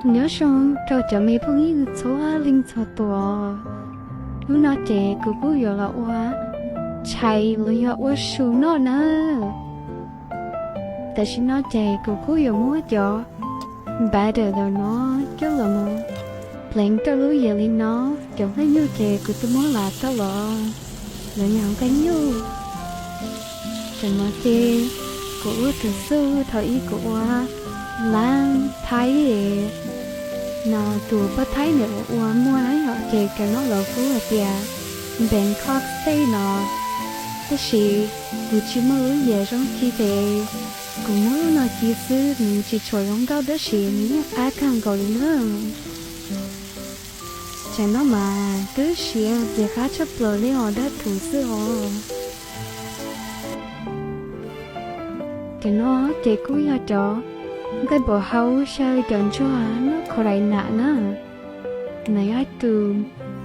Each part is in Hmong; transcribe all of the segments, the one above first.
Nyob zoo rau cov me phooj ywg txhua leej txhua tus, hnub no ces kuv kuj yuav los ua tshais los yog ua su noj na. Tam sim no ces kuv kuj yuav muab cov batter ntawm no coj los mus pleev rau lub yias li no. Cov nqaij nyuj ces kuv twb muab lav tau los, lawv yog nqaij nyuj. Tam no ces kuv ua tus xwb, thaum ub kuv ua lab thaib no, tus pab thaib ntawd ua muaj na yom, ces cov no los kuj hais tias Bangkok steak no, tab sis kuv tsis muaj lub yias zoo ci ces kuv muab lub no ci xwb, nws tsis tshua zoo nkauj tab sis nws yeej qab kawg nkaus li na. Tsam no mas twb siav ces qab tshaj plaws li os, dab thuv xwb os. Cov no ces kuj yog cov nqaij npau hau xyaw cov ntsuag noj khaus rais nam na. Nws yog tus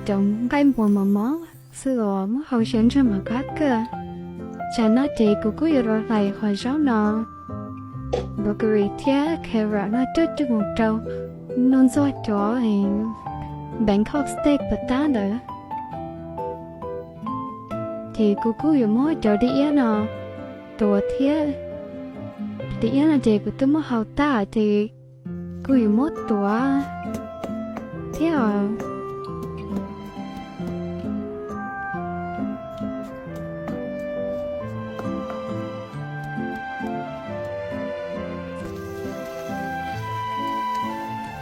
cov nqaij npua mos mos xwb os, muab hau xyaw ntsuag mas qab kawg. Tsam no ces kuv kuj yuav los hlais qhov zaub no, broccoli thiab carrot no coj coj mus rau noj ntxuag cov Bangkok steak puas tab ntawd. Ces kuv kuj yuav muab cov dib iab no tuav thiab. Dib iab no ces kuv twb muab hau tag ces kuj yuav muab tuav thiab os.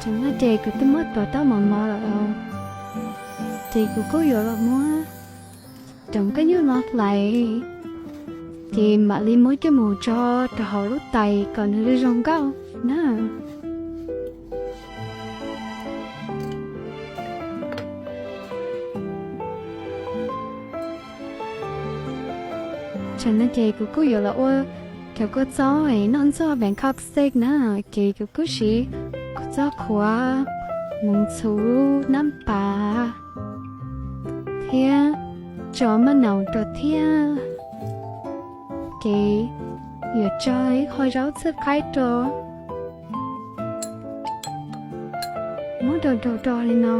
Tam no ces kuv twb muab tuav tau mos mos lawm, ces kuv kuj yuav los muab cov nqaij nyuj no hlais, ces mam li muab coj mus tso rau hauv lub tais kom nws zoo nkauj na. Tam no ces kuv kuj yuav los ua cov kua txob noj ntxuag Bangkok steak na, ces kuv kuj siv kua txob qhuav, mus ntxhuv, nab pas thiab tso maj naus rau thiab. Ces yuav tso ib qho zaub txhwb qaib rau, muab rau rau rau li no.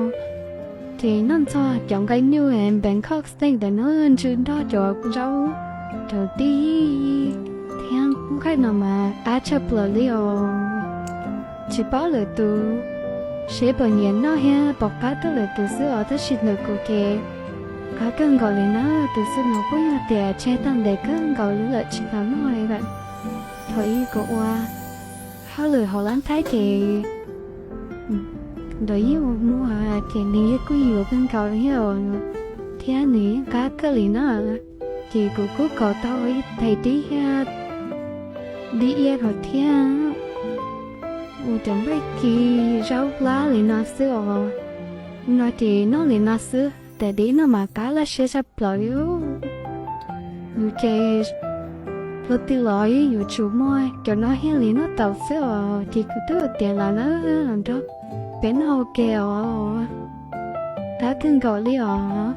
Ces noj ntxuag cov nqaij nyuj Bangkok steak ntawm no ntsw nrog cov zaub, cov dib thiab nqaij no mas qab tshaj plaws li os. Tsis paub lwm tus seb puas nyiam noj thiab puas qab tuaj lwm tus xwb os, tab sis ntawm kuv ces qab kawg nkaus li na. Tus xwb no kuj yog tias tseg tag ntev kawg nkaus li lawm tsis tau noj li lawm. Thaum ub kuv ua hauj lwm hauv lab thaib ces ntawd yeej ua muag ces nws yeej kuj yuav kawg nkaus li thiab, nws yeej qab kawg li na. Ces kuv kuj kov tau ib tais dib thiab dib iab rau thiab. Ua cov nqaij ci zaub hlab li no xwb os. No ces noj li no xwb, tais dib no mas qab laj siab tshaj plaws li. Yus ces luag twg los yuav tsum muaj cov no thiaj li noj tau xwb os. Ces kuv twb tiav los na, los nrog peb noj ua ke os. Qab kawg nkaus li os.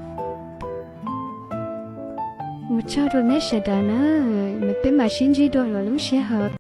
Ua tsaug rau nej sawv daws na, peb mam sib ntsib dua lwm lub sij hawm.